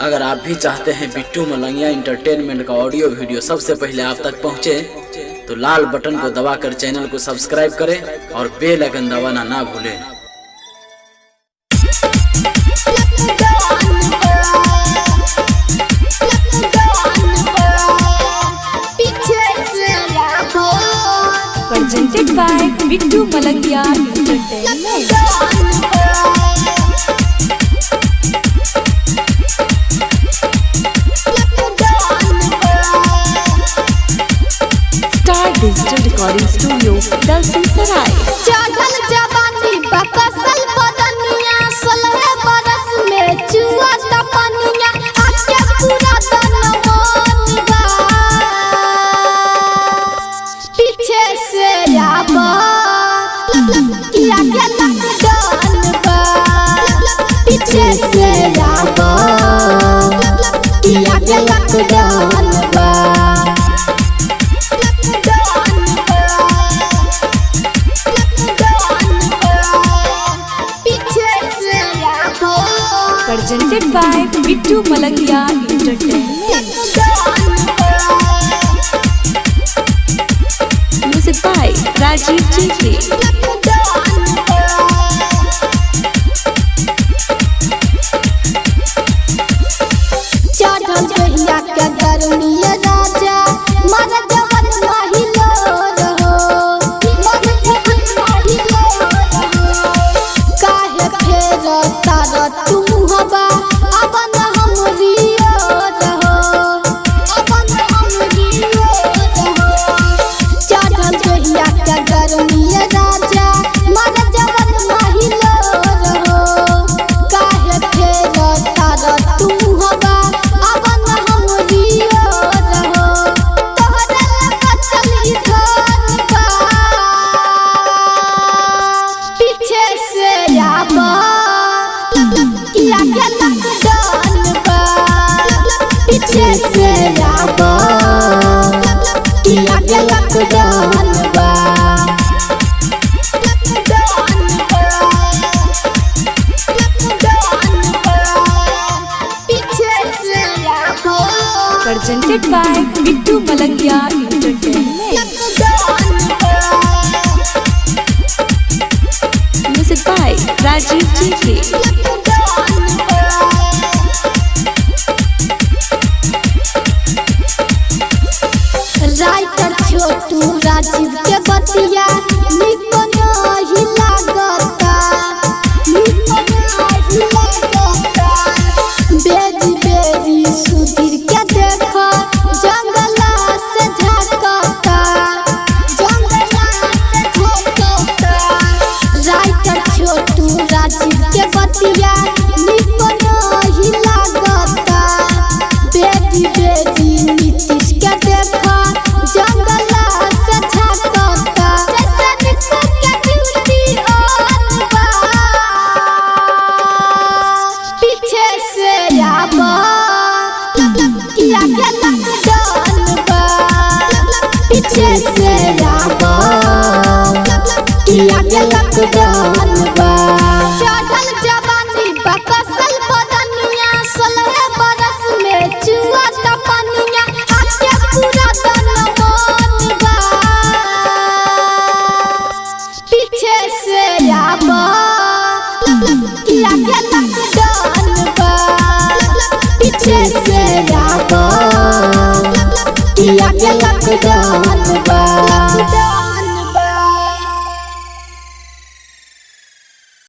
अगर आप भी चाहते हैं बिट्टू मलंगिया इंटरटेनमेंट का ऑडियो वीडियो सबसे पहले आप तक पहुंचे, तो लाल बटन को दबाकर चैनल को सब्सक्राइब करें और बेल आइकन दबाना ना भूलें। Presented by Bittu Malangia Entertainment. Star Digital Recording Studio, Dalsing Sarai. चढ़ल जवानी बकसल बदनिया 16 बरस में चुआ तपनिया आके पूरा तन मन बा पीछे से आबा किया के लॉकडाउन बा पीछे से आबा किया के लॉकडाउन बा Presented by Bittu Malangia Entertainment. Music by Rajiv JK. चढ़ल कहिया के गर्मी राजा मर जवन महिलो रहो मर जवन महिलो रहो काहे फेर तार तुम हवा अबन हम रियो रहो अबन हम रियो रहो चढ़ल कहिया के गर्मी राजा मर जवन महिलो रहो काहे फेर तार तुम हवा अबन हम रियो रहो तोहरा लगा चली धन बा पीछे से आबा किया के लॉकडाउन बा पीछे से आबा किया के लॉकडाउन बा पीछे से आबा Presented by Bittu Malangia Entertainment. Music by Rajiv JK. Writer Chhotu Rajiv के बतिया निक नाही लागता निक नाही लागता बेरी बेरी सुधीर के देख जंगला से झांकता जंगला से झांकता राइटर छोटू राजीव के बतिया निक नाही लागता बेटी बेटी नीतीश के देखा जंगला से झांकता जैसे निको के ड्यूटी ऑन बा पीछे से आबा किया के लॉकडाउन बा पीछे से आबा किया के लॉकडाउन बा चढ़ल जवानी बकसल बदनिया 16 बरस में चुआ तपनिया आके पूरा तन मन बा पीछे से आबा किया के लॉकडाउन बा पीछे से आबा किया के लॉकडाउन।